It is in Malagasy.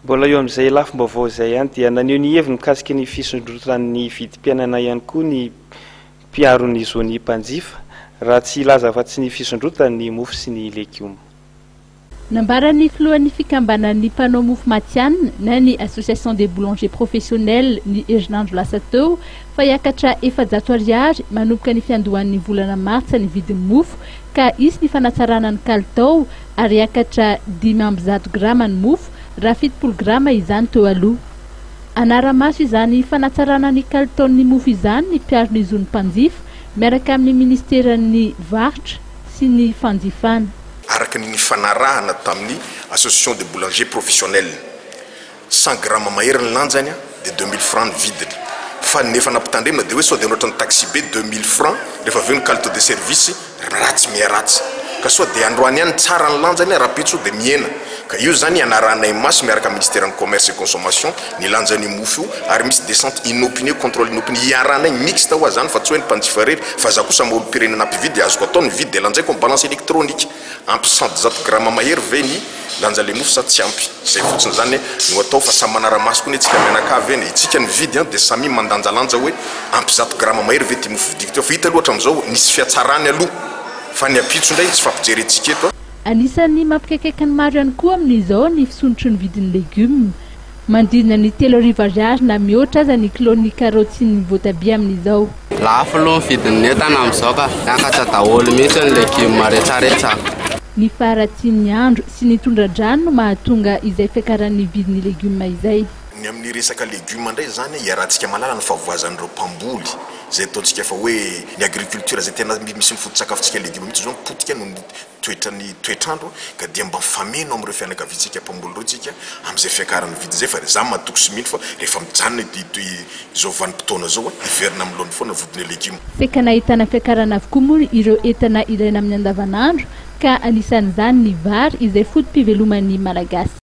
Mbola eo amin'izay lafim-baovao izay ihany dia naneho ny heviny mikasika ny fisondrotan'ny vidim-piainana ihany koa ny mpiaro ny zon'ny mpanjifa, raha tsy hilaza afa-tsy ny fisondrotan'ny mofo sy ny legioma. Nambaran'ny filohan'ny fikambanan'ny mpanao mofo matihanina na ny Association des boulangers professionnels ny herinandro lasa teo fa hiakatra 400 ariary manomboka ny fiandohan'ny volana martsa ny vidin'ny mofo ka hisy ny fanatsarana ny kalitao ary hiakatra 105 grama ny mofo raha 70 grama izany teo aloha. Hanara-maso izany fanatsarana ny kalitaon'ny mofo izany ny mpiaro ny zon'ny mpanjifa miaraka amin'ny ministeran'ny varotra sy ny fanjifana. Araka ny nifanarahana tamin'ny Association des boulangers professionnels, 100 grammes mahery ny lanjany dia 2000 francs ny vidiny. Fa ny efa nampitandremana dia hoe sao dia ohatran'ny taxi-be 2000 francs rehefa avy eo ny qualité de service ratsy miharatsy. Ka sao dia androany ihany tsara ny lanjany rahampitso dia mihena. Ka io izany ianaranay maso miaraka amin'ny ministeran'ny commerce et consommation ny lanjan'io mofo io ary misy descente inopinée, contrôle inopiné iarahanay mixte hoa zany fa tsy hoe ny mpanjifa irery fa za kosa maha olom-pirenena mpividy azoko atao ny mividy dia lanjaiko amin'ny balance électronique. Ampy 100 grama mahery ve ny lanjan'ilay mofo sa tsy ampy? Izay fotsiny izany no atao fa samy manara-maso koa anie tsika mianakavy eny e! Itsika nividy an dia samia mandanjalanja hoe ampy 100 grama mahery ve ity mofo vidiko ity fa hita aloha hatramin'izao nisy fihatsarany aloha fa ny ampitso indray tsy fampijerentsika eto a! Anisan'ny mampikaikaika ny maro ihany koa amin'izao ny fisondrotry ny vidin'ny legioma. Manodidina ny 3000 ariary na mihoatra aza ny kilaon'ny karaoty sy ny voatabia amin'izao. Lafo aloha ny vidin'ny entana amin'izao ka. Miakatra daholo mihitsy ny legioma rehetrarehetra. Ny faharatsian'ny andro sy ny tondra-drano no mahatonga izay fiakaran'ny vidin'ny legioma izay. Ny amin'ny resaka legioma indray izany, iarahantsika mahalala ny fahavoazan'ireo mpamboly izay ataontsika fa hoe ny agriculture izay tena misy ny foto-tsakafontsika legioma mihitsy izao no potika noho ny toetran'ny toetr'andro ka dia mba mifameno amin'ireo fianakaviantsika mpamboly ireo tsika amin'izay fiakaran'ny vidiny izay fa za matoky sy mino fa rehefa mijanona ity izao vanim-potoana izao hiverina amin'ny laoniny foana ny vidin'ny legioma. Saika nahitana fiakarana avokoa moa ireo entana ilaina amin'ny andavanandro ka anisan'izany ny vary izay foto-piveloman'ny Malagasy.